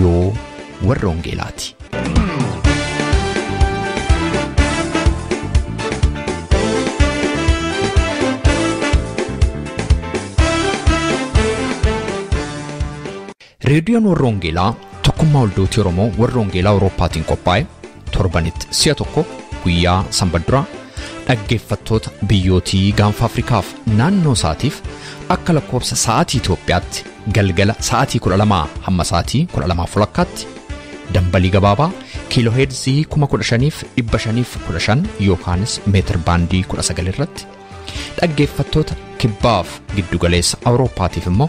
Reediyoo Warra Wangeelaati. Reediyoon Warra Wangeelaa tokkummaa waldootii Oromoo Warra Wangeelaa Awurooppaatiin qophaa'e torbanitti si'a tokko guyyaa sanbata duraa dhaggeeffattoota biyyootii gaanfa Afrikaaf naannoo isaatiif akka lakkoofsa sa'aatii Itoophiyaatti galgala sa'aatii 12 hamma sa'aatii 12:30 dambalii gabaabaa kiilooheerzii 15,515 yookaanis meetir baandii 19 irratti dhaggeeffattoota kibbaaf giddugaleessa Awurooppaatiif immoo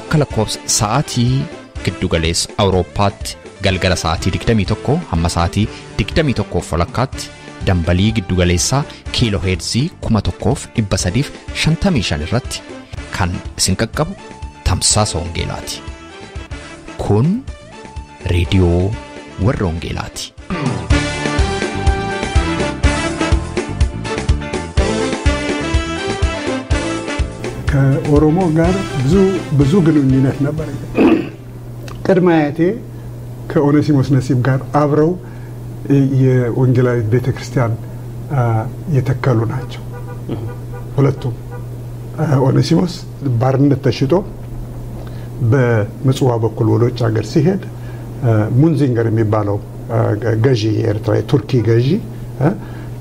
akka lakkoofsa sa'aatii giddugaleessa Awurooppaatti galgala sa'aatii 21 hamma sa'aatii 21:30 dambalii giddugaleessaa kiilooheerzii 1355 irratti kan isin qaqqabu tamsaasa wangeelaati. Kun reediyoo warra wangeelaati. ከኦሮሞ ጋር ብዙ ብዙ ግንኙነት ነበር። ቅድመ አያቴ ከኦኔሲሞስ ነሲብ ጋር አብረው የወንጌላዊት ቤተክርስቲያን የተከሉ ናቸው። ሁለቱም ኦኔሲሞስ ባርነት ተሽጦ በምጽዋ በኩል ወደ ውጭ ሀገር ሲሄድ ሙንዚንገር የሚባለው ገዢ የኤርትራ የቱርኪ ገዢ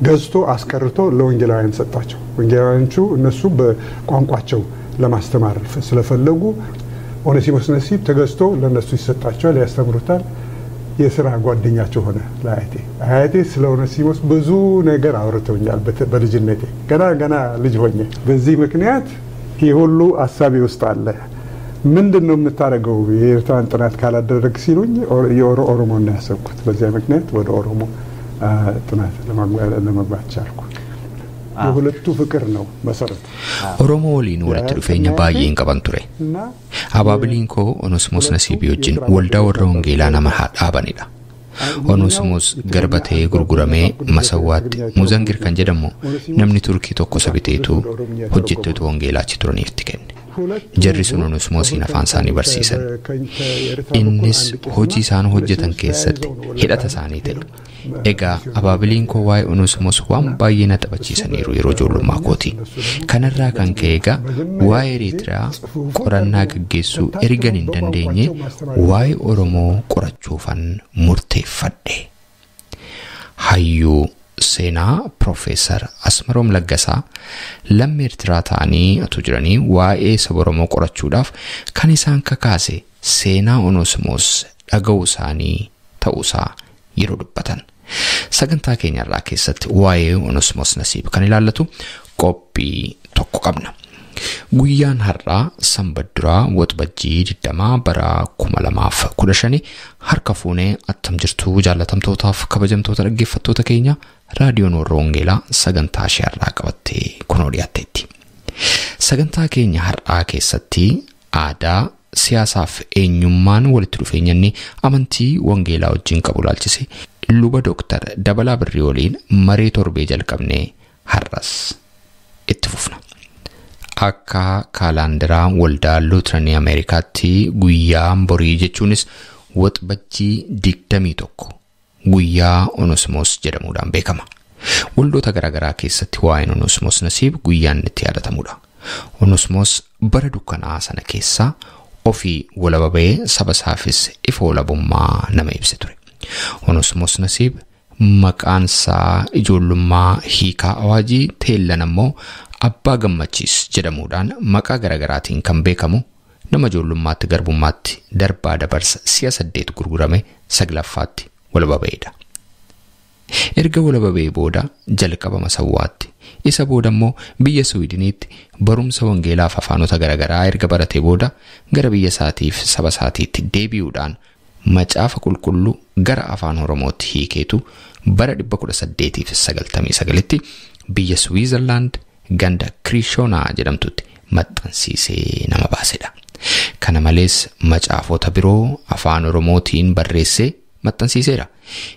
ገዝቶ አስቀርቶ ለወንጌላውያን ሰጣቸው። ወንጌላውያኖቹ እነሱ በቋንቋቸው ለማስተማር ስለፈለጉ ኦኔሲሞስ ነሲብ ተገዝቶ ለነሱ ይሰጣቸዋል፣ ያስተምሩታል። የስራ ጓደኛቸው ሆነ ለአያቴ። አያቴ ስለ ኦኔሲሞስ ብዙ ነገር አውርተውኛል በልጅነቴ ገና ገና ልጅ ሆኜ። በዚህ ምክንያት ይህ ሁሉ አሳቢ ውስጥ አለ። ምንድን ነው የምታደርገው የኤርትራን ጥናት ካላደረግ ሲሉኝ የኦሮሞ ነው ያሰብኩት። በዚያ ምክንያት ወደ ኦሮሞ ጥናት ለመግባት ቻልኩ። የሁለቱ ፍቅር ነው መሰረቱ። Oromoo waliin walitti dhufeenya baay'ee hin qaban ture. Abaabiliin koo Onesimoos Nasiibii wajjin waldaa warra wangeelaa nama dhaabanidha. Onesimoos garba ta'ee gurguramee Masawwaatti Muzangir kan jedhamu namni Turkii tokko isa biteetu hojjettoota wangeelaa achi turaniif itti kenne. Jarri sun Onesimoosiin afaan isaanii barsiisan. Innis hojii isaan hojjetan keessatti hidhata isaanii ta'e. Egaa abaabiliin koo waa'ee Onesimoos waan baay'ee na taphachiisaniiru yeroo ijoollummaa kooti. Kanarraa kan ka'e egaa waa'ee Eritiriyaa qorannaa gaggeessuu ergan hin dandeenye waa'ee Oromoo qorachuufan murteeffadhe. Hayyuu seenaa Piroofeesar Asmaroom Laggasaa lammii Eertiraa ta'anii otoo jiranii waa'ee saba Oromoo qorachuudhaaf kan isaan kakaase seenaa Onesimoos dhaga'uu isaanii ta'uusaa yeroo dubbatan. Sagantaa keenyarraa keessatti waa'ee Onesimoos Nasiib kan ilaallatu qophii tokko qabna. Guyyaan har'aa sanbata duraa waxabajjii 20 bara 2015 harka fuunee attam jirtuu jaallatamtootaaf kabajamtoota dhaggeeffattoota keenya raadiyoon warra wangeelaa sagantaa ishee har'aa qabattee kunoo dhiyaatteetti. Sagantaa keenya har'aa keessatti aadaa siyaasaaf eenyummaan walitti dhufeenya inni amantii wangeelaa wajjin qabu ilaalchise luba Dooktar Dabalaa Birrii waliin maree torbee jalqabnee har'as itti fufna. Akka kaalaandaraa waldaa Luuteranii Ameerikaatti guyyaan borii jechuunis waxabajjii 21 guyyaa Onesimoos jedhamuudhaan beekama. Waldoota garaagaraa keessatti waa'een Onesimoos Nasiib guyyaan itti yaadatamudha. Onesimoos bara dukkanaa sana keessaa ofii walaba ba'ee saba isaafis ifa walabummaa nama ibse ture. Onesimoos Nasiib maqaan isaa ijoollummaa hiikaa awaajii teellan ammoo Abbaa Gammachiis jedhamuudhaan maqaa garaagaraatiin kan beekamu nama ijoollummaatti garbummaatti darbaa dabarsa si'a 8 gurgurame saglaffaatti walaba ba'edha. Erga walaba ba'ee booda jalqaba Masawwaatti isa booda immoo biyya Suwiidiniitti barumsa wangeelaaf afaanota garaagaraa erga baratee booda gara biyya isaatiif saba isaatiitti deebi'uudhaan macaafa qulqulluu gara afaan Oromootti hiikeetu bara 1899tti biyya Swiizerlaand ganda Kirishoonaa jedhamtutti maxxansiisee nama baasedha. Kana malees macaafota biroo afaan Oromootiin barreessee maxxansiiseera.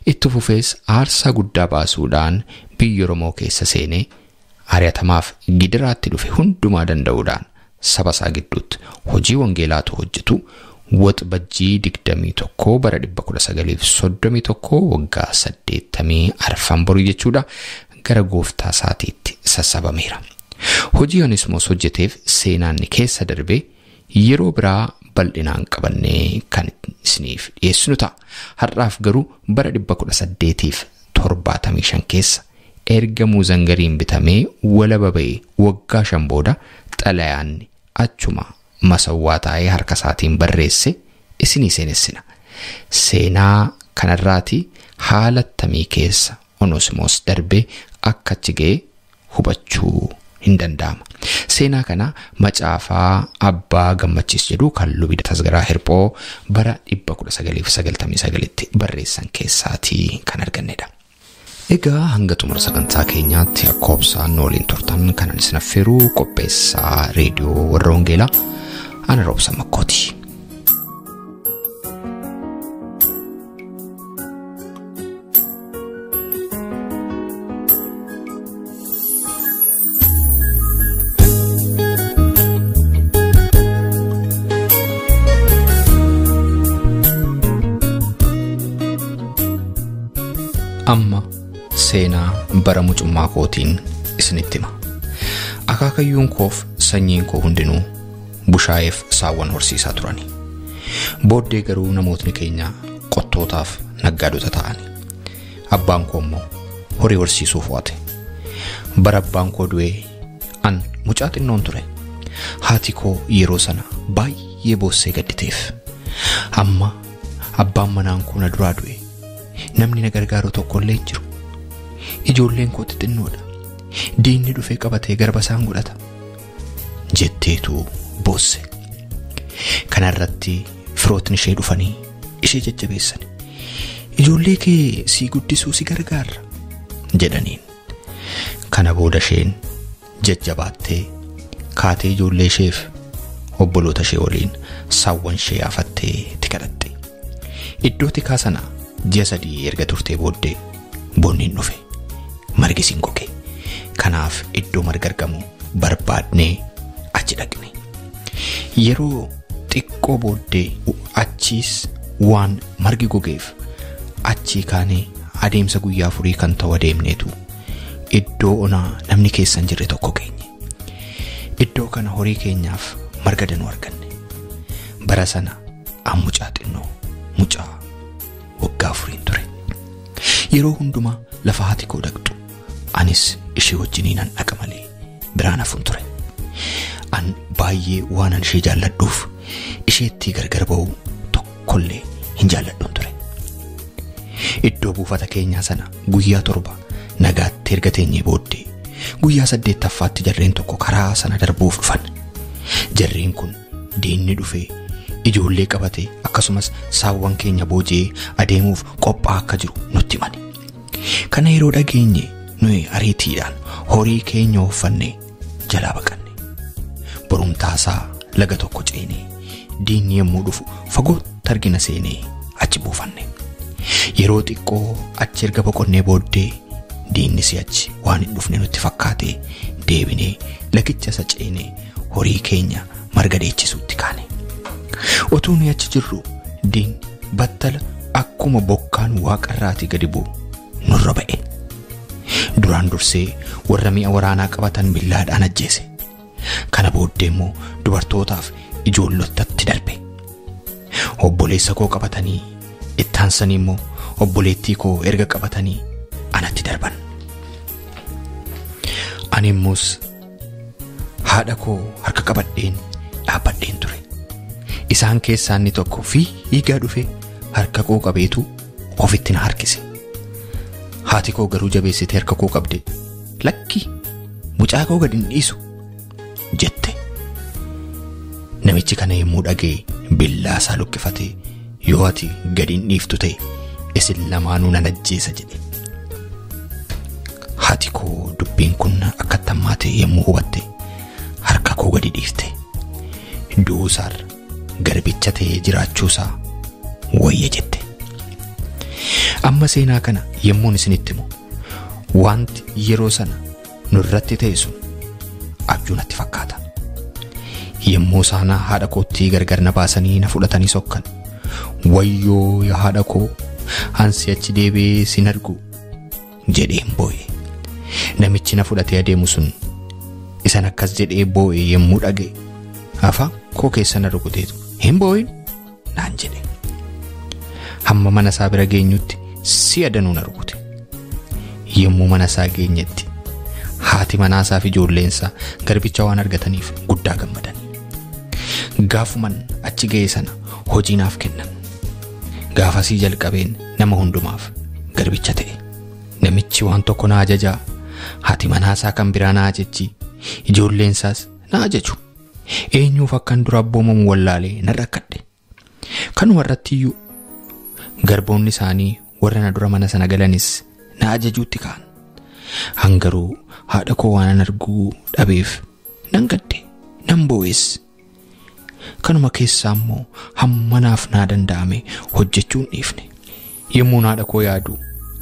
Itti fufees aarsaa guddaa baasuudhaan biyya Oromoo keessa seenee ari'atamaaf gidiraatti dhufe hundumaa danda'uudhaan saba isaa gidduutti hojii wangeelaatu hojjetu Waxabajjii 21 bara 1931 waggaa 84 borii jechuudha gara gooftaa isaatiitti sassabameera. Hojii Oneesimoos hojjeteef seenaan keessa darbe yeroo biraa bal'inaan qabannee kan isiniif dhiyeessinu ta'a. Har'aaf garuu bara 1875 keessa erga Muuzangariin bitamee walaba ba'ee waggaa 5 booda xalayaan achuma Masawwaa taa'ee harka isaatiin barreesse isinii seenessina. Seenaa kanarraati haala akkamii keessa Oneesimoos darbee akka achi ga'e hubachuu hin danda'ama. Seenaa kana macaafaa Abbaa Gammachiis jedhu kan Lubi Tasgaraa Hirphoo bara 1999tti barreessan keessaatii kan argannedha. Egaa hanga xumura sagantaa keenyaatti akka obsaan nu waliin turtan kanan isin affeeru qopheessaa reediyoo warra Wangeelaa ana Roobsan Makkooti. Amma seenaa bara mucummaa kootiin isinitti hima. Akaakayyuun koof sanyiin koo hundinuu bushaayeef saawwan horsiisaa turani. Booddee garuu namootni keenya qottootaaf naggaadota ta'ani. Abbaan koo immoo horii horsiisuuf fo'ate. Bara abbaan koo du'ee an mucaa xinnoon ture. Haati koo yeroo sana baay'ee boossee gadditeef. Amma abbaan manaan koo na duraa du'e. Namni na gargaaru tokkollee hin jiru. Ijoolleen koo xixinnoodha. Diinni dhufee qabatee garba isaan godhata jetteetu boosse. Kanarratti firootni ishee dhufanii ishee jajjabeessan. Ijoollee kee si guddisuu si gargaara jedhaniin. Kana booda isheen jajjabaattee kaatee ijoollee isheef obboloota ishee waliin saawwan ishee yaafattee tikadhatte. Iddoo tikaa sana ji'a 3 erga turtee booddee bonni dhufe. Margi siin goge. Kanaaf iddoo marga argamu barbaadnee achi dhaqne. Yeroo xiqqoo booddee achiis waan margi gogeef achii kaanee adeemsa guyyaa 4 kan ta'u adeemneetu iddoo onaa namni keessa hin jirre tokko geenye. Iddoo kana horii keenyaaf marga danuu arganne. Bara sana an mucaa xinnoo mucaa waggaa 4 ture. Yeroo hundumaa lafa haati koo dhaqxu anis ishee wajjiniin an dhaqa malee biraan hafuun ture. An baay'ee waan an ishee jaalladhuuf isheetti gargar ba'uu tokkollee hin jaalladhuun ture. Iddoo buufata keenyaa sana guyyaa 7 nagaatti erga teenyee booddee guyyaa 8ffaatti jarreen tokko karaa sana darbuuf dhufan. Jarreen kun diinni dhufee ijoollee qabatee akkasumas saawwan keenya booji'ee adeemuuf qophaa'aa akka jiru nutti himani. Kana yeroo dhageenye nuyi ariitiidhaan horii keenya ooffannee jalaa baqanne. Borumtaasaa laga tokko ceenee diinni yommuu dhufu fagootti argina seenee achi buufanne. Yeroo xiqqoo achi erga boqonnee booddee diinni si'achi waan hin dhufne nutti fakkaate deebinee lagicha isa ceenee horii keenya marga dheechisuutti kaane. Otuu nuyi achi jirru diinni battala akkuma bokkaan waaqarraatii gadi bu'u nurra ba'e. Duraan dursee warra mi'a waraanaa qabatan billaadhaan ajjeese. Kana booddee immoo dubartootaaf ijoollotatti darbe. Obboleessa koo qabatanii ittaansanii immoo obboleettii koo erga qabatanii anatti darban. Ani immoos haadha koo harka qabadheen dhaabbadheen ture. Isaan keessaa inni tokko fiigaa dhufe harka koo qabeetu ofitti na harkise. Haati koo garuu jabeessitee harka koo qabde, lakki mucaa koo gad hin dhiisu jette. Namichi kana yommuu dhaga'e billaa isaa luqqifatee yoo ati gad hin dhiiftu ta'e isin lamaanuu nan ajjeesa jedhe. Haati koo dubbiin kun akka tammaate yommuu hubatte harka koo gadi dhiifte. Du'uusaarra garbicha ta'ee jiraachuusaa wayya jette. Amma seenaa kana yommuun isinitti himu wanti yeroo sana nurratti ta'e sun abjuu natti fakkaata. Yommuu isaan haadha kootti gargar na baasanii na fudhatanii sokkan. Wayyoo yaa haadha koo, ansi achi deebi'ee sin argu jedheen boo'e. Namichi na fudhatee adeemu sun isan akkas jedhee boo'e yommuu dhaga'e afaan koo keessa na rukuteetu hin boo'in naan jedhe. Hamma mana isaa bira geenyutti si'a danuu na rukute. Yommuu mana isaa geenyetti haati manaa isaa fi ijoolleen isaa garbicha waan argataniif guddaa gammadan. Gaafuman achi ga'e sana hojii naaf kennan. Gaafasii jalqabeen nama hundumaaf garbicha ta'e. Namichi waan tokko na ajajaa, haati manaa isaa kan biraa na ajajji, ijoolleen isaas na ajaju. Eenyuuf akkan dura abboomamu wallaalee nan rakkadhe. Kanuma irratti iyyuu garboonni isaanii warra na dura mana sana galanis na ajajuutti ka'an. Hangaruu haadha koo waan an arguu dhabeef nan gadde, nan boo'es. Kanuma keessaa immoo hamma naaf naa danda'ame hojjechuu hin dhiifne. Yommuu haadha koo yaadu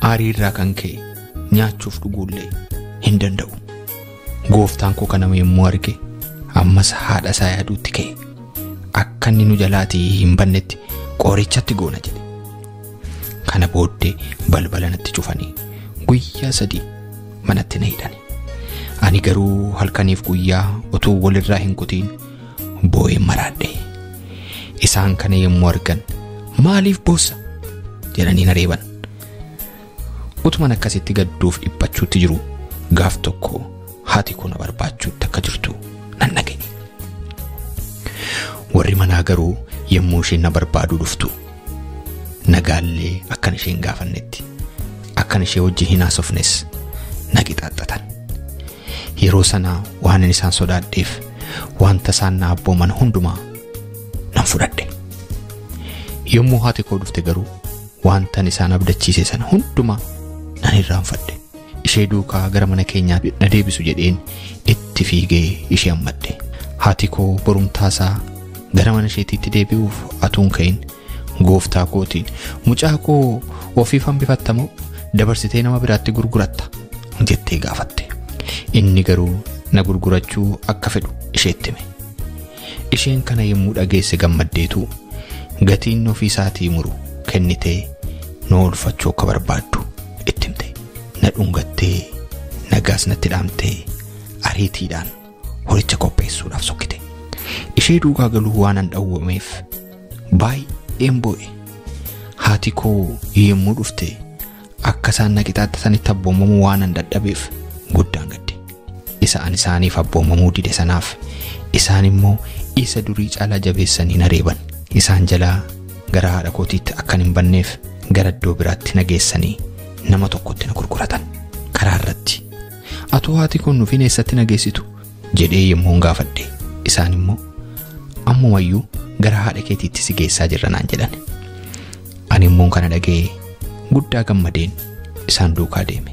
aarii irraa kan ka'e nyaachuuf dhuguullee hin danda'u. Gooftaan koo kanama yommuu arge ammas haadha isaa yaaduutti ka'e. Akka inni nu jalaatii hin bannetti qorichatti goona jedhe. Kana booddee balbala natti cufanii guyyaa 3 manatti na hidhan. Ani garuu halkaniif guyyaa utuu walirraa hin kutiin boo'ee maraadhe. Isaan kana yommuu argan maaliif boossa jedhanii na reeban. Utuman akkasitti gadduuf dhiphachuutti jiru gaaf tokko haati koo na barbaachuutti akka jirtu nan dhaga'e. Warri manaa garuu yommuu isheen na barbaaduu dhuftu nagaallee akkan isheen gaafannetti akkan ishee wajjin hin haasofnes na qixaaxxatan. Yeroo sana waan ani isaan sodaadheef wanta isaan na abbooman hundumaa nan fudhadhe. Yommuu haati koo dhufte garuu wanta ani isaan abdachiise sana hundumaa nan irraanfadhe. Ishee duukaa gara mana keenyaa na deebisu jedheen itti fiigee ishee hammadhe. Haati koo borumtaasaa gara mana isheetiitti deebi'uuf atuun ka'in gooftaa kootiin mucaa koo ofiif hambifattamoo dabarsitee nama biraatti gurguratta jettee gaafatte. Inni garuu na gurgurachuu akka fedhu isheetti hime. Isheen kana yommuu dhageesse gammaddeetu gatiin ofii isaatii muru kennitee na oolfachuu akka barbaaddu itti himte. Na dhungattee nagaas natti dhaamtee ariitiidhaan horicha qopheessuudhaaf sokkite. Ishee duukaa galuu waan an dhawwameef baay'een boo'e. Haati koo yommuu dhufte akka isaan na qixaaxxatanitti abboomamuu waan an dadhabeef guddaan gadde. Isa an isaaniif abboomamuu dide sanaaf isaan immoo isa durii caalaa jabeessanii na reeban. Isaan jalaa gara haadha kootiitti akkan hin banneef gara iddoo biraatti na geessanii nama tokkotti na gurguratan. Karaa irratti atoo haati kun nuufin eessatti na geessitu jedhee yommuu gaafadhe isaan immoo ammumayyuu gara haadha keetiitti si geessaa jirra naan jedhan. Ani immoo kana dhaga'ee guddaa gammadeen isaan duukaa deeme.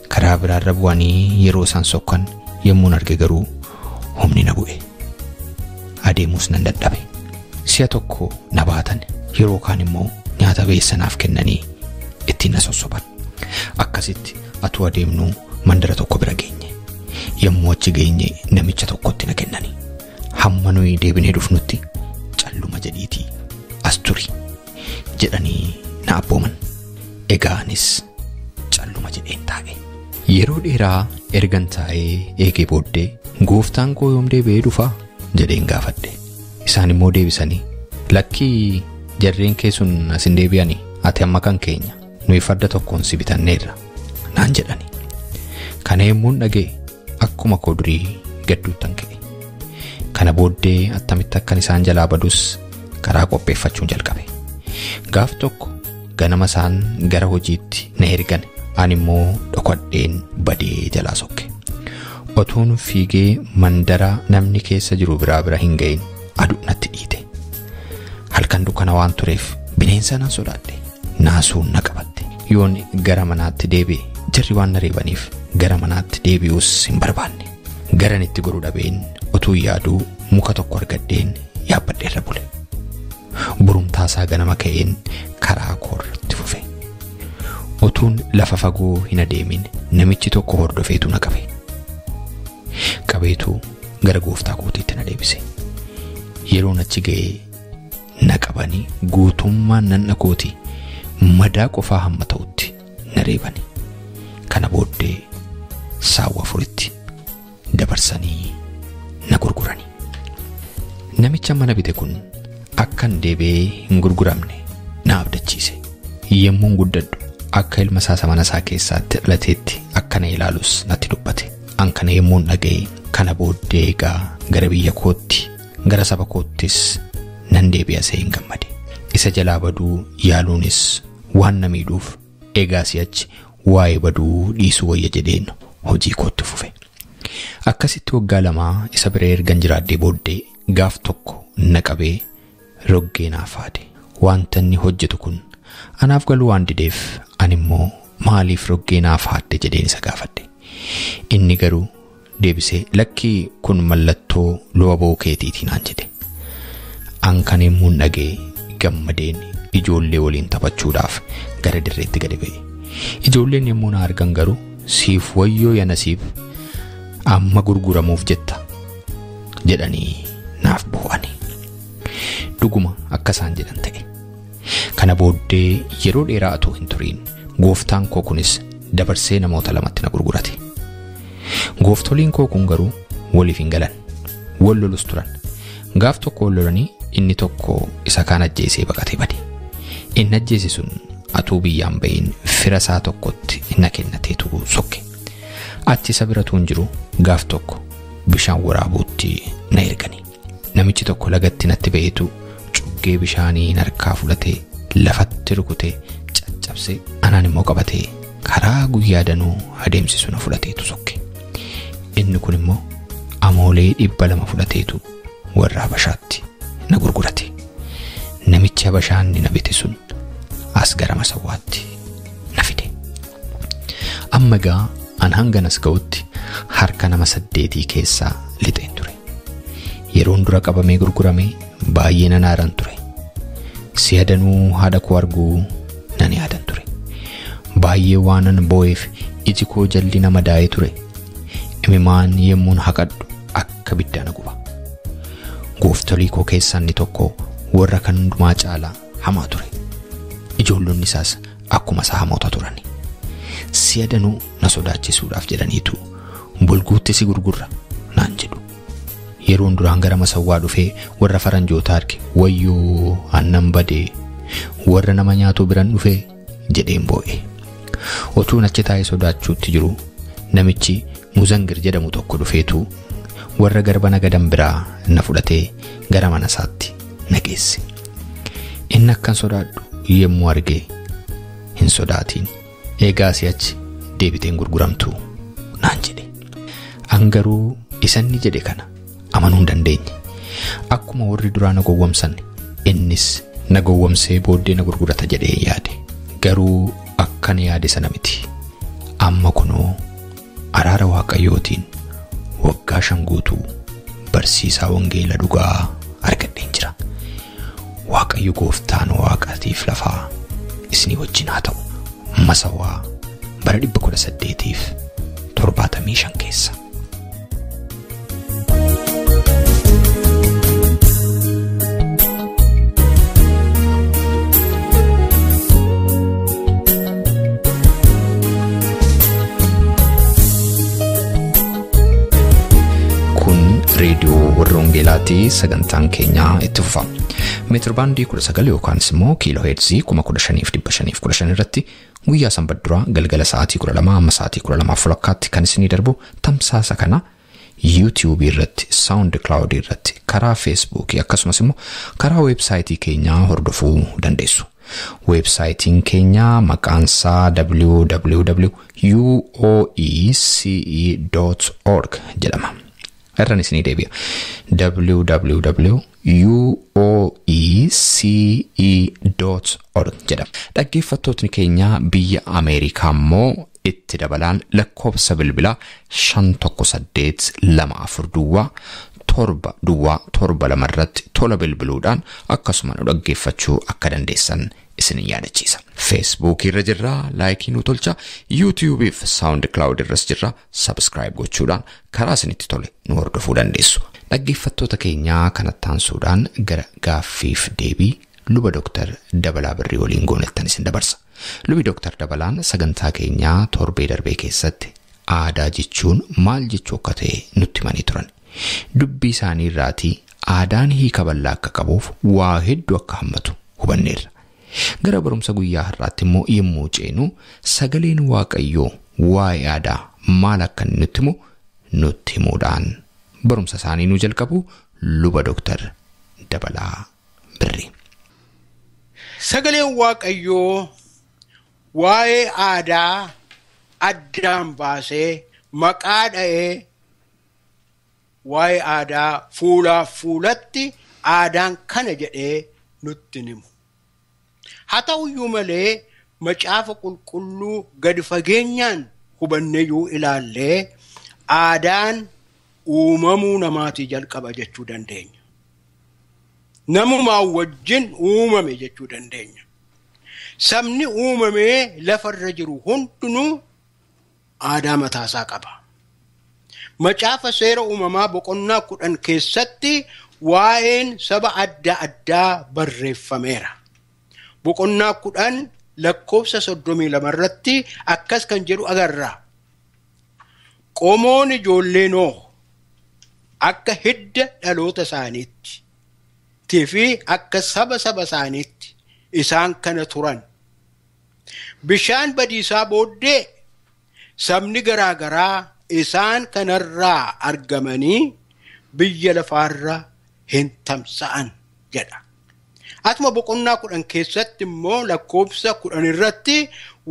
Karaa biraarra bu'anii yeroo isaan sokkan yommuun arge garuu humni na bu'e. Adeemuus nan dadhabe. Si'a tokko na baatan, yeroo kaan immoo nyaata beessanaaf kennanii ittiin na sossoban. Akkasitti atuu adeemnuu mandara tokko bira geenye. Yommuu achi geenye namicha tokkotti na kennani. Hamma nuyi deebinee dhufnutti calluma jedhiitii as turi jedhanii na abbooman. Egaa anis calluma jedheen taa'e. Yeroo dheeraa ergan taa'ee eegee booddee gooftaan koo yoom deebi'ee dhufaa jedheen gaafadhe. Isaan immoo deebisanii lakkii jarreen kee sun as hin deebi'anii ati amma kan keenya nuyi farda tokkoon si bitanneerra naan jedhani. Kana yommuun dhaga'e akkuma koo durii gadduuttan ka'e. Kana booddee attamitti akkan isaan jalaa badus karaa qopheeffachuun jalqabe. Gaaf tokko ganama isaan gara hojiitti na ergan. Ani immoo dhokadheen badee jalaa sokke. Otuun fiigee mandara namni keessa jiru biraa bira hin ga'in aduu natti dhiite. Halkan dukkana waan tureef bineensa nan sodaadhe. Naasuun na qabatte. Yoon gara manaatti deebi'e jarri waan na reebaniif gara manaatti deebi'uus hin barbaanne. Garan itti godhu dhabeen utuu yaaduu muka tokko argadheen yaabbadheerra bule. Borumtaasaa ganama ka'een karaa koorratti fufe. Otuun lafa fagoo hin adeemin namichi tokko hordofeetu na qabe. Qabeetu gara gooftaa kootiitti na deebise. Yeroon achi ga'ee na qabanii guutummaan nanna kootii madaa qofaa hamma ta'utti na reebani. Kana booddee saawwa 4tti dabarsanii na gurgurani. Namicha mana bite kun akkan deebi'ee hin gurguramne na abdachiise. Yemmuun guddadhu akka ilma isaa mana isaa keessaatti dhalateetti akka na ilaalus natti dubbate. An kana yemmuun dhaga'e kana booddee egaa gara biyya kootti gara saba koottis nan deebi'a hin gammade. Isa jalaa baduu yaaluunis waan na miidhuuf egaa si'achi waa'ee baduu dhiisuu wayya jedheen hojii kootti fufe. Akkasitti waggaa 2 isa bira ergan jiraadhee booddee gaaf tokko na qabee roggee naaf haade. Wanta inni hojjetu kun anaaf galuu waan dideef ani immoo maaliif roggee naaf haadde jedheen isa gaafadhe. Inni garuu deebisee lakkii kun mallattoo luba bookeetiitii naan jedhe. An kan yemmuun dhaga'e gammadeen ijoollee waliin taphachuudhaaf gara dirreetti gadi ba'e. Ijoolleen yemmuu na argan garuu siif wayyoo ya nasiib amma gurguramuuf jetta jedhanii naaf boo'ani. Dhuguma akka isaan jedhan ta'e. Kana booddee yeroo dheeraa otoo hin turiin gooftaan koo kunis dabarsee namoota 2tti na gurgurate. Gooftoliin koo kun garuu waliif hin galan. Wal lolus turan. Gaaf tokko wal lolanii inni tokko isa kaan ajjeesee baqatee bade. Inni ajjeese sun atuu biyyaan bahin fira isaa tokkotti na kennateetu sokke. Achi isa bira tuun jiru gaaf tokko bishaan waraabuutti na ergani. Namichi tokko lagatti natti ba'eetu cuggee bishaanii harkaa fudhatee lafatti rukutee caccabsee anaan immoo qabatee karaa guyyaa danuu adeemsisu na fudhateetu sokke. Inni kun immoo amoolee 200 fudhateetu warra Habashaatti na gurgurate. Namichi Habashaan na bite sun as gara Masawwaatti na fide. Amma egaa an hanganas ga'utti harka nama 8 keessaa lixeen ture. Yeroon dura qabamee gurguramee baay'ee nan aaran ture. Si'a danuu haadha koo arguu nan yaadan ture. Baay'ee waanan boo'eef iji koo jalli nama daa'ee ture. Imimaan yemmuun haqadhu akka biddaa na guba. Gooftolii koo keessaa inni tokko warra kan hundumaa caalaa hamaa ture. Ijoollonni isaas akkuma isaa hamoota turan. Si'a danuu na sodaachisuudhaaf jedhaniitu bulguutti si gurgurra naan jedhu. Yeroon duraan gara Masawwaa dhufee warra faranjoota arge wayyoo aannan badee warra nama nyaatu biran dhufee jedheen boo'e. Otuun achi taa'ee sodaachuutti jiru namichi Muzangir jedhamu tokko dhufeetu warra garba nagadan biraa na fudhatee gara mana isaatti na geesse. Inni akkan sodaadhu yemmuu arge hin sodaatiin egaa si'achi deebiteen gurguramtu naan jedhe. An garuu isanni jedhe kana amanuu hin dandeenye. Akkuma warri duraa na gowwomsan innis na gowwomsee booddee na gurgurata jedhee yaade. Garuu akkan yaade sana miti. Amma kunoo araara Waaqayyootiin waggaa 5 guutuu barsiisaa wangeela dhugaa argadheen jira. Waaqayyo gooftaan waaqaatiif lafaa isinii wajjin haa ta'u. Masawwaa bara 1875 keessa. Reediyoo warra Wangeelaatii sagantaan keenyaa itti fufa. Meetirbaandii 19 yookaan immoo kiiloo heerzii 15,515 irratti guyyaa sanbata duraa galgala sa'aatii 12 amma sa'aatii 12:30 kan isinii darbu tamsaasa kana YouTube irratti, SoundCloud irratti, karaa Facebook akkasumas immoo karaa weebsaayitii keenyaa hordofuu dandeessu. Weebsaayitiin keenya maqaan isaa www.uoece.org jedhama. Irraan isinii deebi'a. www.uoece.org jedhama. Dhaggeeffattootni keenya biyya Ameerikaa immoo itti dabalaan lakkoofsa bilbilaa 518 24 7 0 7 2 irratti tola bilbiluudhaan akkasuma nu dhaggeeffachuu akka dandeessan isin yaadachiisa. Facebook irra jirra, laayikii nu tolcha, YouTube fi SoundCloud irras jirra, subscribe gochuudhaan karaa isinitti tole nu hordofuu dandeessu. Dhaggeeffattoota keenyaa kanatti aansuudhaan gara gaaffiif deebii luba Dr. Dabalaa Birrii waliin goonettan isin dabarsa. Lubi Dr. Dabalaan sagantaa keenyaa torbee darbee keessatti aadaa jechuun maal jechuu akka ta'e nutti himanii turan. Dubbii isaanii irraatii aadaan hiika bal'aa akka qabuuf waa hedduu akka hammatu hubanneerra. Gara barumsa guyyaa har'aatti immoo yommuu ceenu sagaleen Waaqayyoo waa'ee aadaa maal akka inni nutti himu nutti himuudhaan barumsa isaanii nu jalqabu luba Dr. Dabalaa Birrii. Sagaleen Waaqayyoo waa'ee aadaa addaan baasee maqaa dha'ee waa'ee aadaa fuulaaf fuulatti aadaan kana jedhee nutti himu. Haa ta'uyyuu malee macaafa qulqulluu gadi fageenyaan hubannee yoo ilaallee aadaan uumamuu namaatii jalqaba jechuu dandeenya. Namumaa wajjin uumame jechuu dandeenya. Sabni uumamee lafarra jiru hundinuu aadaa mataasaa qaba. Macaafa seera uumamaa boqonnaa 10 keessatti waa'een saba adda addaa barreeffameera. Boqonnaa 10 lakkoofsa 32 irratti akkas kan jedhu agarra. Qomoon ijoollee Nooh akka hidda dhaloota isaaniitti fi akka saba saba isaaniitti isaan kana turan. Bishaan badiisaa booddee sabni garaagaraa isaan kanarraa argamanii biyya lafaarra hin tamsa'an jedha. Atuma boqonnaa 10 keessatti immoo lakkoofsa 10 irratti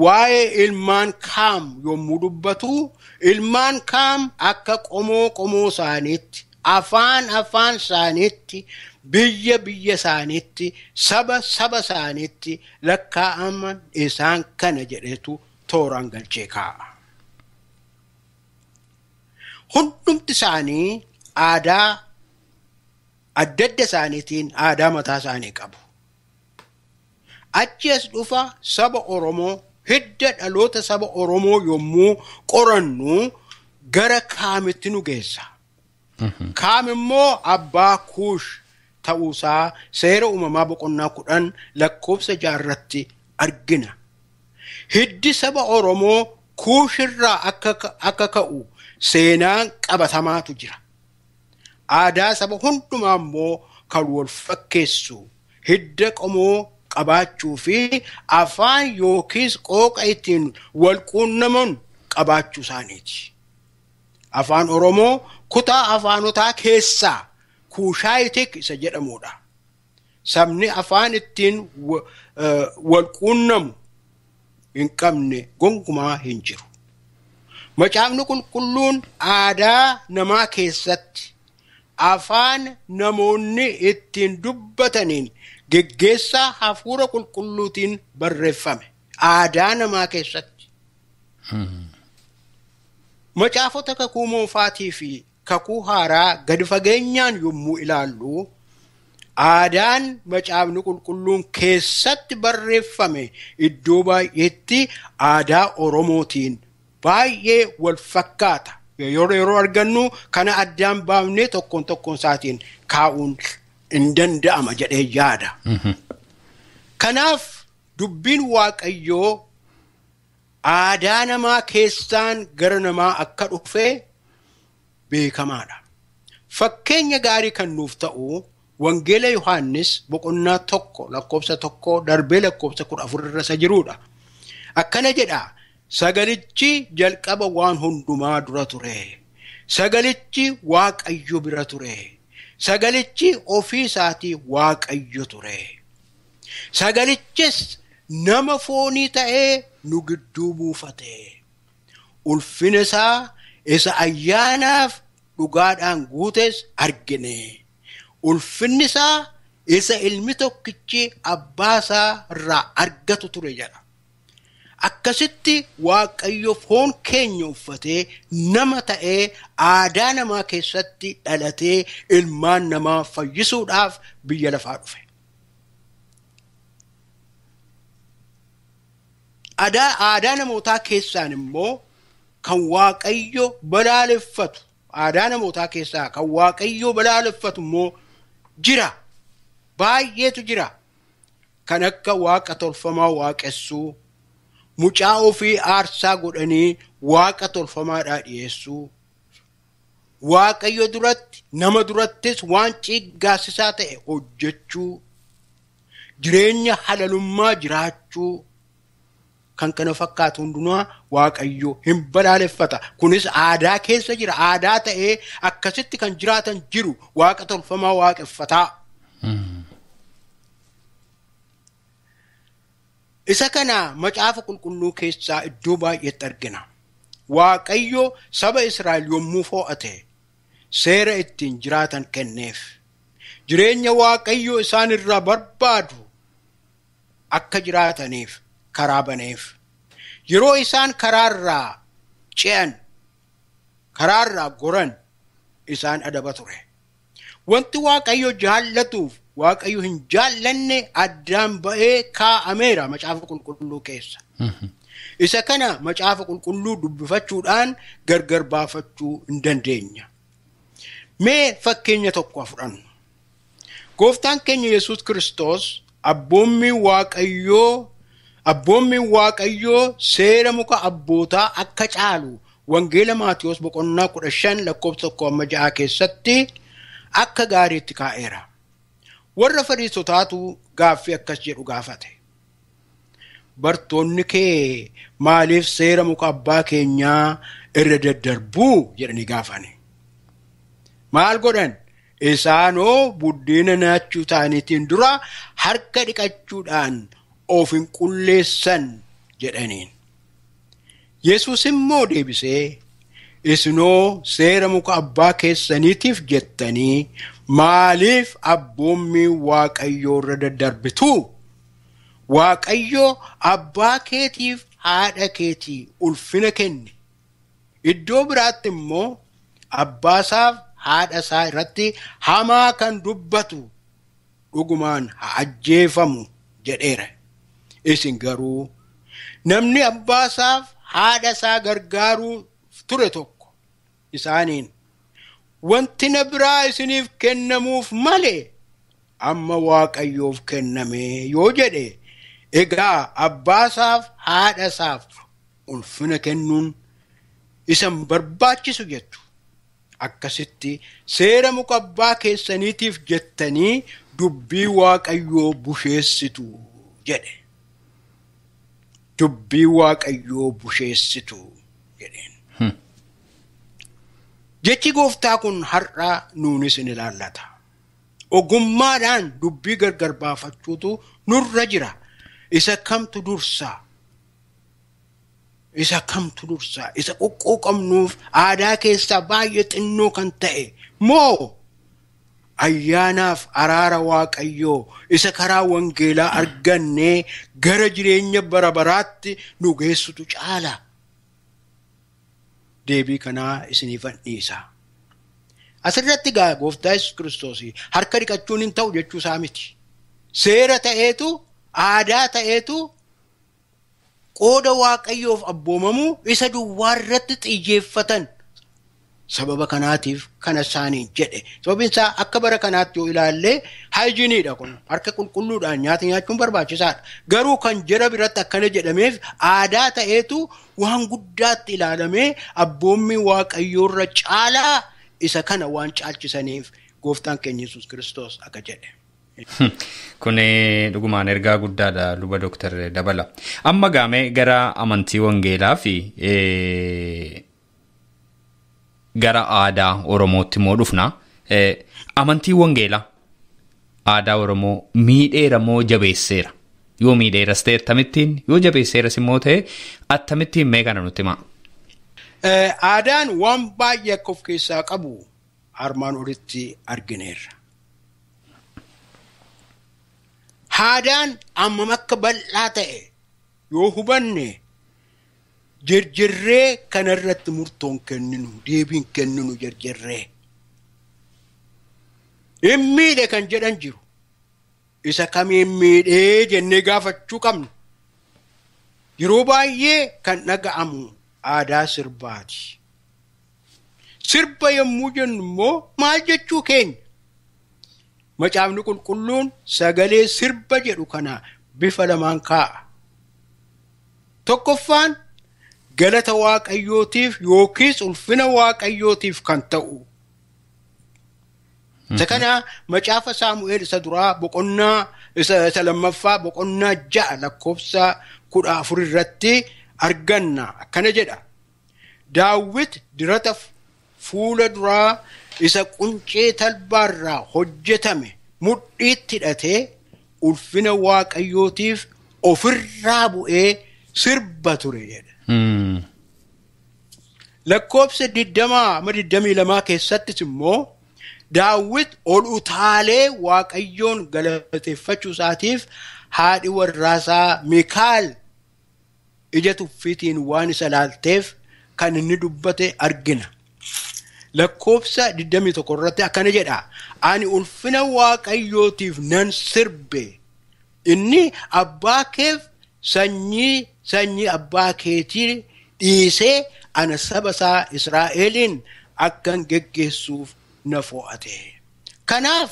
waa'ee ilmaan Kaam yommuu dubbatu ilmaan Kaam akka qomoo qomoo isaaniitti, afaan afaan isaaniitti, biyya biyya isaaniitti, saba saba isaaniitti lakkaa'aman isaan kana jedhetu tooraan galchee kaa'a. Hundumti isaanii aadaa adda adda isaaniitiin aadaa mataa isaanii qabu. Achi as dhufa saba Oromoo, hidda dhaloota saba Oromoo yommuu qorannu gara Kaamitti nu geessa. Kaam immoo abbaa Kuush ta'uusaa seera uumamaa boqonnaa 10 lakkoofsa 6 irratti argina. Hiddi saba Oromoo Kuushirraa akka ka'u seenaan qabatamaatu jira. Aadaa saba hundumaa immoo kan wal fakkeessu hidda qomoo qabaachuu fi afaan yookiis qooqa ittiin wal quunnaman qabaachuu isaaniiti. Afaan Oromoo kutaa afaanotaa keessaa Kuushaayitik isa jedhamudha. Sabni afaan ittiin wal quunnamu hin qabne gonkumaa hin jiru. Macaafni qulqulluun aadaa namaa keessatti afaan namoonni ittiin dubbataniin geggeessaa hafuura qulqulluutiin barreeffame. Aadaa namaa keessatti. Macaafota kakuu moofaatii fi kakuu haaraa gadi fageenyaan yommuu ilaallu aadaan macaafni qulqulluun keessatti barreeffame iddoo baay'eetti aadaa Oromootiin baay'ee wal fakkaata. Yeroo argannu kana addaan baafnee tokkoon tokkoon isaatiin kaa'uun hin danda'ama jedhee yaada. Kanaaf dubbiin Waaqayyoo aadaa namaa keessaan gara namaa akka dhufe beekamaadha. Fakkeenya gaarii kan nuuf ta'u Wangeela Yohaannis boqonnaa 1 lakkoofsa 1 darbee lakkoofsa 14 irra isa jirudha. Akkana jedha, sagalichi jalqaba waan hundumaa dura ture. Sagalichi Waaqayyo bira ture. Sagalichi ofii isaatii Waaqayyo ture. Sagalichis nama foonii ta'ee nu gidduu buufate. Ulfina isaa isa ayyaanaaf dhugaadhaan guutes argine. Ulfinni isaa isa ilmi tokkichi abbaa isaa irraa argatu ture jedha. Akkasitti Waaqayyo foon keenya uffatee nama ta'ee aadaa namaa keessatti dhalatee ilmaan namaa fayyisuudhaaf biyya lafaa dhufe. Aadaa namootaa keessaan immoo kan Waaqayyo balaaleffatu, aadaa namootaa keessaa kan Waaqayyo balaaleffatu immoo jira. Baay'eetu jira. Kan akka waaqa tolfamaa waaqessuu, mucaa ofii aarsaa godhanii waaqa tolfamaadhaa dhiyeessuu, Waaqayyo duratti nama durattis waan ciiggaasisaa ta'e hojjechuu, jireenya halalummaa jiraachuu, kan kana fakkaatu hundumaa Waaqayyo hin balaaleffata. Kunis aadaa keessa jira. Aadaa ta'ee akkasitti kan jiraatan jiru waaqa tolfamaa waaqeffataa. Isa kana macaafa qulqulluu keessaa iddoo baay'eetti argina. Waaqayyo saba Israa'el yommuu fo'ate seera ittiin jiraatan kenneef. Jireenya Waaqayyo isaan irraa barbaadu akka jiraataniif karaa baneef. Yeroo isaan karaarraa ce'an, karaarraa goran isaan adaba ture. Wanti Waaqayyo jaallatuuf Waaqayyo hin jaallanne addaan ba'ee kaa'ameera macaafa qulqulluu keessa. Isa kana macaafa qulqulluu dubbifachuudhaan gargar baafachuu hin dandeenya. Mee fakkeenya tokko fudhannu. Gooftaan keenya Yesuus Kiristoos abboommii Waaqayyoo seera muka abbootaa akka caalu Wangeela Maatiyoos boqonnaa 15 lakkoofsa 1-6 keessatti akka gaariitti kaa'eera. Warra Fariisotaatu gaaffii akkas jedhu gaafate. Bartoonni kee maaliif seera muka abbaa keenyaa irra daddarbuu jedhanii gaafane. Maal godhan? Isaanoo buddeena nyaachuu isaaniitiin dura harka dhiqachuudhaan of hin qulleessan jedhaniin. Yesuus immoo deebisee, isinoo seera muka abbaa keessaniitiif jettanii maaliif abboommii Waaqayyoo irra daddarbitu? Waaqayyo abbaa keetiif haadha keetii ulfina kenne. Iddoo biraatti immoo abbaasaaf haadha isaa irratti hamaa kan dubbatu dhugumaan haa ajjeefamu jedheera. Isin garuu namni abbaasaaf haadha isaa gargaaruu ture tokko isaaniin wanti na biraa isiniif kennamuuf malee amma Waaqayyoof kenname yoo jedhe, egaa abbaasaaf haadha isaaf ulfina kennuun isan barbaachisu jettu. Akkasitti seera muka abbaa keessaniitiif jettanii dubbii Waaqayyoo busheessitu jedhe. Dubbii Waaqayyoo busheessitu jedheen. Jechi gooftaa kun har'a nuunis ni ilaallata. Ogummaadhaan dubbii gargar baafachuutu nurra jira. Isa kamtu dursaa? Isa kamtu dursaa? Isa qoqqoqamnuuf aadaa keessaa baay'ee xinnoo kan ta'e moo ayyaanaaf araara Waaqayyoo isa karaa wangeelaa argannee gara jireenya bara baraatti nu geessutu caala? Deebii kanaa isiniifan dhiisa. Asirratti gaa gooftaa Yesuus Kiristoos harka dhiqachuun hin ta'u jechuu isaa miti. Seera ta'eetu, aadaa ta'eetu qooda Waaqayyoof abboomamuu isa duwwaa irratti xiyyeeffatan. Sababa kanaatiif kana isaaniin jedhe. Sababiin isaa akka bara kanaatti yoo ilaalle haayijiniidha kun. Harka qulqulluudhaan nyaata nyaachuun barbaachisaadha. Garuu kan jara biratti akkana jedhameef aadaa ta'eetu waan guddaatti ilaalamee abboommii Waaqayyoorra caalaa isa kana waan caalchisaniif gooftaan keenya Yesuus Kiristoos akka jedhe. Kun dhugumaan ergaa guddaadha luba Dooktar Dabala. Amma gaamee gara amantii wangeelaa fi gara aadaa Oromootti immoo dhufna. Amantii wangeelaa aadaa Oromoo miidheera moo jabeesseera? Yoo miidheeras ta'e akkamittiin, yoo jabeesseeras immoo ta'e akkamittiin, mee kana nutti himaa? Aadaan waan baay'ee akka of keessaa qabu armaan olitti argineerra. Aadaan ammam akka bal'aa ta'e yoo hubanne jirjirree kanarratti murtoon kenninu, deebiin kenninu jirjirree. Hin miidhe kan jedhan jiru. Isa kamiin miidhee jennee gaafachuu qabna. Yeroo baay'ee kan dhaga'amu aadaa sirbaati. Sirba yommuu jennu immoo maal jechuu keenya? Macaafni qulqulluun sagalee sirba jedhu kana bifa lamaan kaa'a. Tokkoffaan galata Waaqayyootiif yookiis ulfina Waaqayyootiif kan ta'u. Isa kana macaafa Saamu'eel isa duraa boqonnaa isa lammaffaa boqonnaa 6 lakkoofsa 14 irratti arganna. Akkana jedha. Daawit dirata fuula duraa isa quncee talbaarraa hojjetame mudhiitti hidhatee ulfina Waaqayyootiif ofirraa bu'ee sirba ture jedha. Lakkoofsa 20-22 keessattis immoo Daawit ol utaalee Waaqayyoon galateeffachuu isaatiif haadhi warraasaa Mikaal ija tuffiitiin waan isa laalteef kan inni dubbate argina. Lakkoofsa 21 irratti akkana jedha. Ani ulfina Waaqayyootiif nan sirbe. Inni abbaa keef sanyii abbaa keetii dhiisee ana saba isaa Israa'eliin akkan geggeessuuf na fo'ate. Kanaaf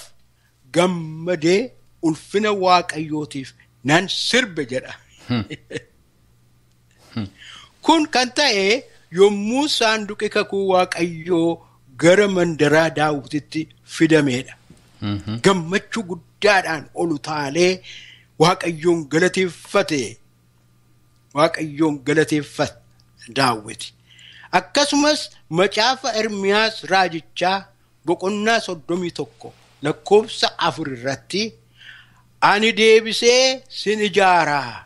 gammadee ulfina Waaqayyootiif nan sirbe jedha. Kun kan ta'e yommuu saanduqi kakuu Waaqayyoo gara mandaraa Daawititti fidameedha. Gammachuu guddaadhaan ol utaalee Waaqayyoon galateeffate. Waaqayyoon galateeffate Daawit. Akkasumas macaafa Ermiyaas raajichaa boqonnaa 31 lakkoofsa 4 irratti ani deebisee sin ijaaraa,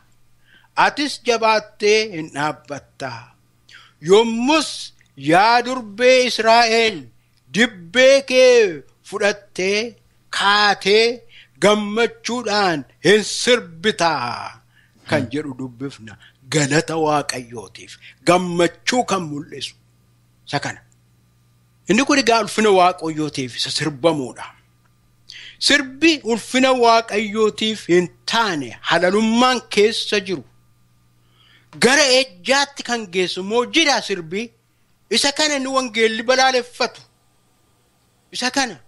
atis jabaattee hin dhaabbattaa. Yommus yaa durbee Israa'el dibbee kee fudhattee kaatee gammachuudhaan hin sirbitaa kan jedhu dubbifna. Galata Waaqayyootiif gammachuu kan mul'isu isa kana. Inni kun egaa ulfina Waaqayyootiif isa sirbamuudha. Sirbi ulfina Waaqayyootiif hin taane halalummaan keessa jiru gara ejjaatti kan geessu immoo jira sirbi. Isa kana inni wangeelli balaaleffatu. Isa kana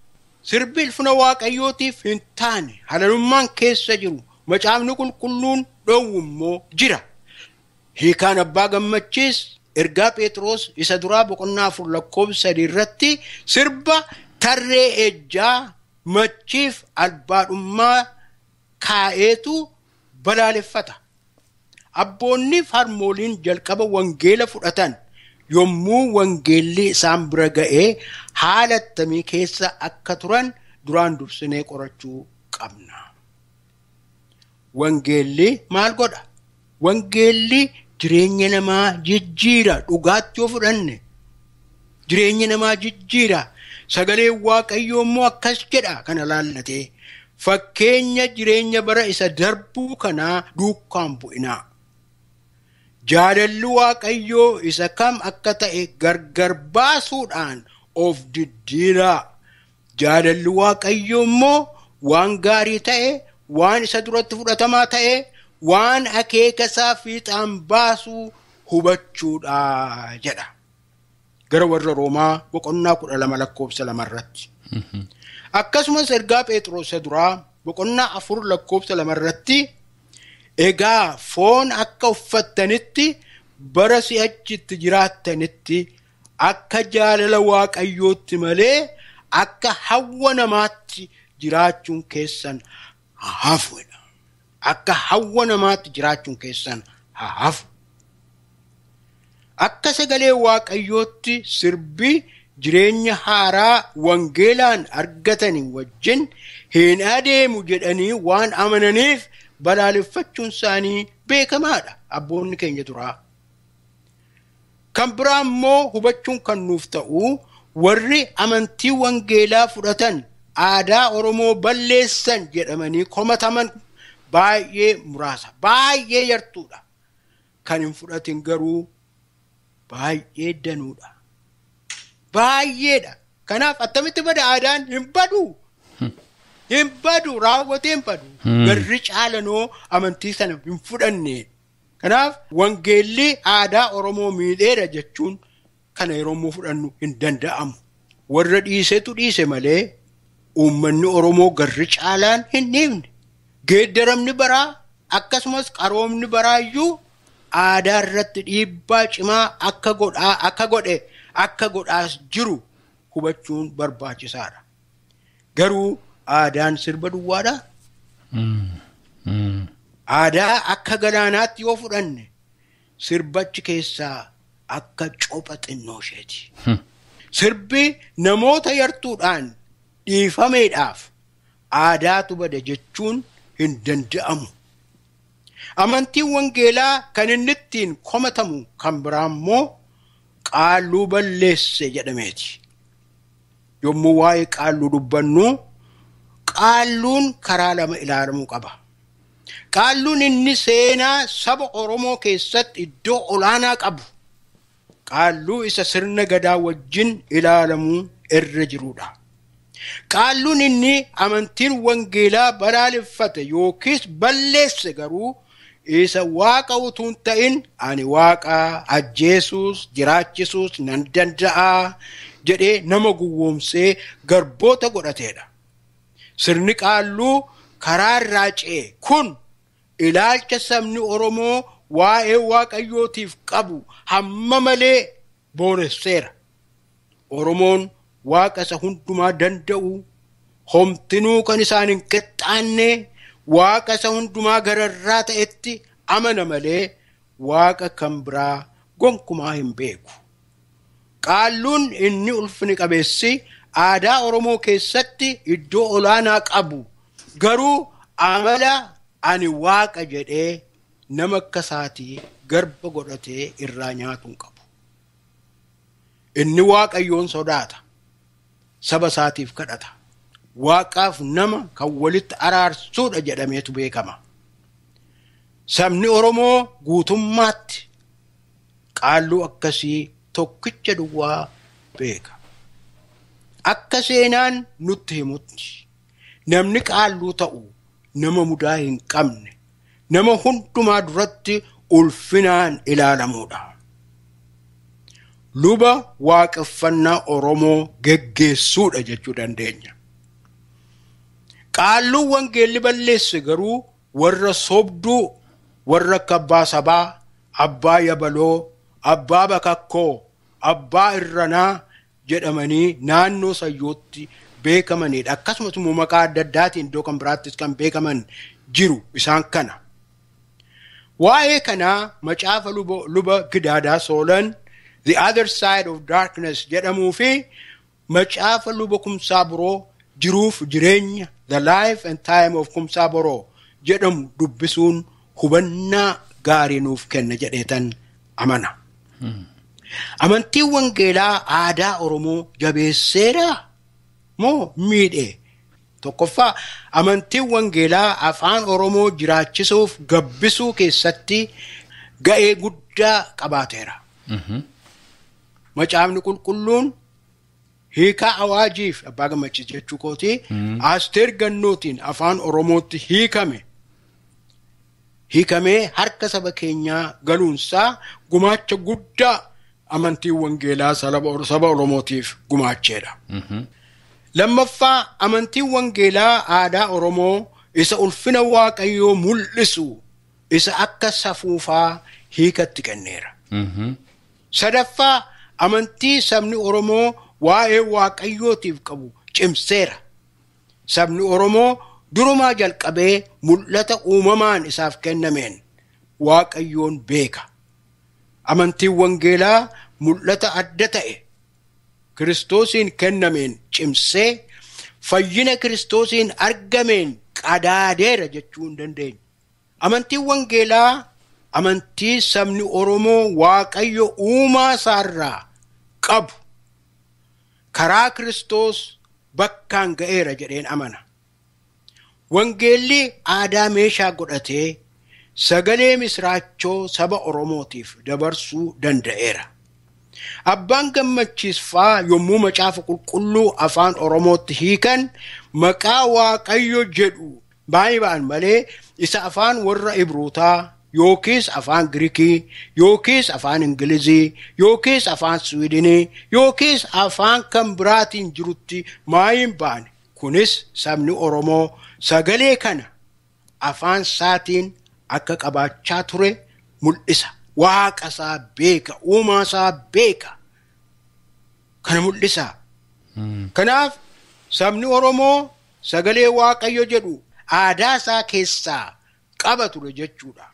sirbi ulfina Waaqayyootiif hin taane halalummaan keessa jiru macaafni qulqulluun dhoowwu immoo jira. Hiikaan abbaa gammachiis ergaa Phexros isa duraa boqonnaa 4 lakkoofsa 3 irratti sirba tarree ejjaa machiif albaadhummaa kaa'eetu balaaleffata. Abboonni harmooliin jalqaba wangeela fudhatan yommuu wangeelli isaan bira ga'ee haala attamii keessa akka turan duraan dursinee qorachuu qabna. Wangeelli maal godha? Wangeelli jireenya namaa jijjiira. Dhugaatti yoo fudhanne jireenya namaa jijjiira. Sagalee Waaqayyoo immoo akkas jedha kana laallatee fakkeenya jireenya bara isa darbuu kanaa duukaan bu'inaa. Jaalalli Waaqayyoo isa kam akka ta'e gargar baasuudhaan of diddiiraa. Jaalalli Waaqayyoo immoo waan gaarii ta'e, waan isa duratti fudhatamaa ta'e, waan akeeka isaa fiixaan baasuu hubachuudha jedha. Gara warra Roomaa boqonnaa 12 lakkoofsa 2 irratti. Akkasumas ergaa Phexros duraa boqonnaa 4 lakkoofsa 2 irratti egaa foon akka uffattanitti bara si'achitti jiraattanitti akka jaalala Waaqayyootti malee akka hawwa namaatti jiraachuun keessan hafu. Akka hawwa namaatti jiraachuun keessan hafu. Akka sagalee Waaqayyootti sirbi jireenya haaraa wangeelaan argatanii wajjin hin adeemu jedhanii waan amananiif balaaleffachuun isaanii beekamaadha abboonni keenya duraa. Kan biraa immoo hubachuun kan nuuf ta'u warri amantii wangeelaa fudhatan aadaa Oromoo balleessan jedhamanii komataman baay'ee muraasa, baay'ee yartuudha. Kan hin fudhatin garuu baay'ee danuudha. Baay'eedha. Kanaaf attamitti bada aadaan? Hin badu. Hin badu, raawwatee hin badu. Garri caalanoo amantii sana hin fudhanne. Kanaaf wangeelli aadaa Oromoo miidheera jechuun kana yeroo immoo fudhannu hin danda'amu. Warra dhiisetu dhiise malee uummanni Oromoo garri caalaan hin dhiifne. Geeddaramni baraa akkasumas qaroomni baraayyuu aadaa irratti dhiibbaa cimaa akka godhaa akka godhe akka godhaas jiru hubachuun barbaachisaadha. Garuu aadaan sirba duwwaadha. Aadaa akka galaanaatti yoo fudhanne sirbachi keessaa akka copha xinnoo isheeti. Sirbi namoota yartuudhaan dhiifameedhaaf aadaatu bade jechuun hin danda'amu. Amantiin wangeelaa kan inni ittiin komatamu kan biraa immoo qaalluu balleesse jedhameeti. Yommuu waa'ee qaalluu dubbannu qaalluun karaa lama ilaalamuu qaba. Qaalluun inni seenaa saba Oromoo keessatti iddoo olaanaa qabu qaalluu isa sirna gadaa wajjin ilaalamuu irra jirudha. Qaalluun inni amantiin wangeelaa balaaleffate yookiis balleesse garuu isa waaqa utuu hin ta'in ani waaqa ajjeesuus jiraachisuus nan danda'a jedhee nama gowwoomsee garboota godhateedha. Sirni qaalluu karaa irraa ce'e kun ilaalcha sabni Oromoo waa'ee waaqayyootiif qabu hamma malee booresseera. Oromoon waaqa isa hundumaa danda'u, homtinuu kan isaan hin qixxaanne, waaqa isa hundumaa gararraa ta'etti amana malee waaqa kan biraa gonkumaa hin beeku. Qaalluun inni ulfini qabeessi aadaa Oromoo keessatti iddoo olaanaa qabu garuu amala ani waaqa jedhee nama akka isaatii garba godhatee irraa nyaatu hin qabu. Inni waaqayyoon sodaata. Saba isaatiif kadhata. Waaqaaf nama kan walitti araarsuudha jedhameetu beekama. Sabni Oromoo guutummaatti qaalluu akkasii tokkicha duwwaa beeka. Akka seenaan nutti himutti namni qaalluu ta'u nama mudaa hin qabne, nama hundumaa duratti ulfinaan ilaalamuudha. Luba waaqeffannaa Oromoo geggeessuudha jechuu dandeenya. Qaalluun wangeelli balleesse garuu warra sobduu, warra akka abbaa sabaa, abbaa yabaloo, abbaa bakakkoo, abbaa irranaa jedhamanii naannoo sayyootti beekamanidha. Akkasumas immoo maqaa adda addaatiin iddoo kan biraattis kan beekaman jiru isaan kana. Waa'ee kanaa macaafa luba Gidaadaa Soolan The Other Side of Darkness jedhamuu fi macaafa luba Kumsaa Boroo Jiruuf Jireenya The Life and Time of Kumsaa Boroo jedhamu dubbisuun hubannaa gaarii nuuf kenna jedheetan amana. Amantiin wangeelaa aadaa Oromoo jabeesseera moo miidhe? Tokkoffaa, amantiin wangeelaa afaan Oromoo jiraachisuuf gabbisuu keessatti ga'ee guddaa qabaateera. Macaafni qulqulluun hiikaa awaajiif abbaa gammachiis jechuu kooti Asteer Gannootiin afaan Oromootti hiikame. Hiikamee harka saba keenyaa galuunsaa gumaacha guddaa amantiin wangeelaa saba Oromootiif gumaacheedha. Lammaffaa, amantiin wangeelaa aadaa Oromoo isa ulfina waaqayyoo mul'isu isa akka safuufaa hiikatti kenneera. Sadaffaa, amantii sabni Oromoo waa'ee waaqayyootiif qabu cimseera. Sabni Oromoo durumaa jalqabee mul'ata uumamaan isaaf kennameen waaqayyoon beeka. Amantiin wangeelaa mul'ata adda ta'e Kiristoosiin kennameen cimsee fayyina Kiristoosiin argameen qadaadeera jechuu hin dandeenya. Amantiin wangeelaa amantii sabni Oromoo waaqayyo uumaa isaarraa qabu karaa Kiristoos bakkaan ga'eera jedheen amana. Wangeelli aadaa meeshaa godhatee sagalee misraachoo saba Oromootiif dabarsuu danda'eera. Abbaan gammachiisfaa yommuu macaafa qulqulluu afaan Oromootti hiikan maqaa Waaqayyo jedhu baay'ee ba'an malee isa afaan warra Ibrootaa yookiis afaan Giriikii, yookiis afaan Ingilizii, yookiis afaan Siwiidinii, yookiis afaan kan biraatiin jirutti maayin baane. Kunis sabni Oromoo sagalee kana afaan isaatiin akka qabaachaa ture mul'isa. Waaqa isaa beeka, uumaa isaa beeka. Kana mul'isa. Kanaaf sabni Oromoo sagalee Waaqayyo jedhu aadaa isaa keessaa qaba ture jechuudha.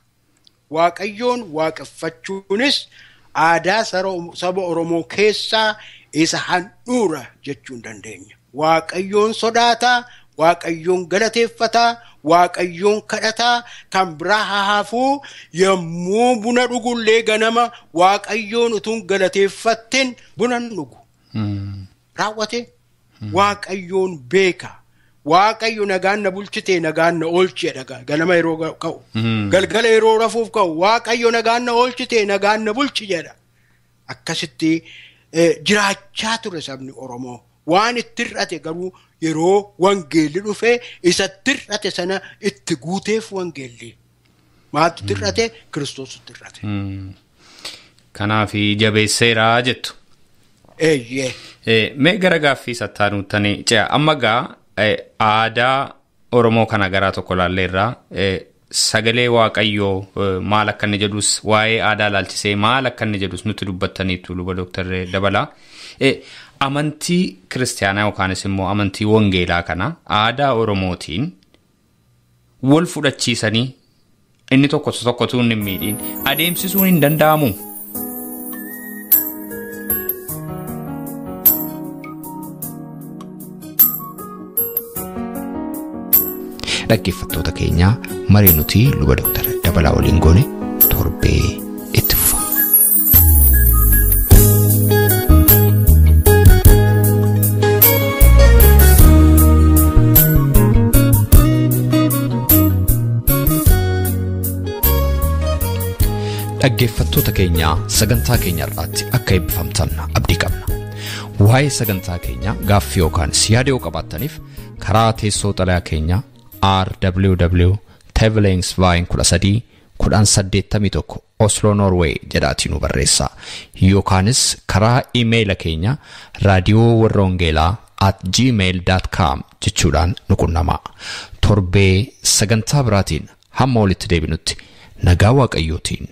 Waaqayyoon waaqeffachuunis aadaa saba Oromoo keessaa isa handhuura jechuu dandeenya. Waaqayyoon sodaataa, Waaqayyoon galateeffataa, Waaqayyoon kadhataa, kan biraa hafuu yommuu buna dhugullee ganama Waaqayyoon utuun galateeffattin buna dhugu. Raawwate Waaqayyoon beeka. Waaqayyo nagaan na bulchite nagaan na oolchedha ganama yeroo ka'u. Galgala yeroo rafuuf ka'u Waaqayyo nagaan na oolchite nagaan na bulchi jedha. Akkasitti jiraachaa ture sabni Oromoo. Waan itti hir'ate garuu yeroo wangeelli dhufe isa itti hir'ate sana itti guuteef wangeelli. Maaltu itti hir'ate? Kiristoos itti hir'ate. Kanaaf jabeesseera jettu. Eeyyee. Mee gara gaaffii sattaanuuttani ce'a. Amma gaa aadaa Oromoo kana garaa tokko ilaalleerraa sagalee Waaqayyoo maal akka inni jedhus waa'ee aadaa ilaalchisee maal akka inni jedhus nutti dubbattaniitu luba Dooktar Dabalaa. Amantii kiristaanaa yookaanis immoo amantii wangeelaa kana aadaa Oromootiin wal fudhachiisanii inni tokko tokkotu hin miidhiin adeemsisuun hin danda'amu. Dhaggeeffattoota keenyaa maree nuti luba Dooktar Dabalaa waliin goone torbee itti fufa. Dhaggeeffattoota keenyaa sagantaa keenya irraatti akka eebbifamtan abdii qabna. Waa'ee sagantaa keenyaa gaaffii yookaan yaada yoo qabaattaniif karaa teessoo xalayaa keenyaa RWW Tevelingsveien 13 1081 Oslo Norway jedhaatii nu barreessaa. Yookaanis karaa iimeeyila keenya raadiyoo warra wangeelaa @gmail.com jechuudhaan nu qunnamaa. Torbee sagantaa biraatiin hamma walitti deebinutti nagaa Waaqayyootiin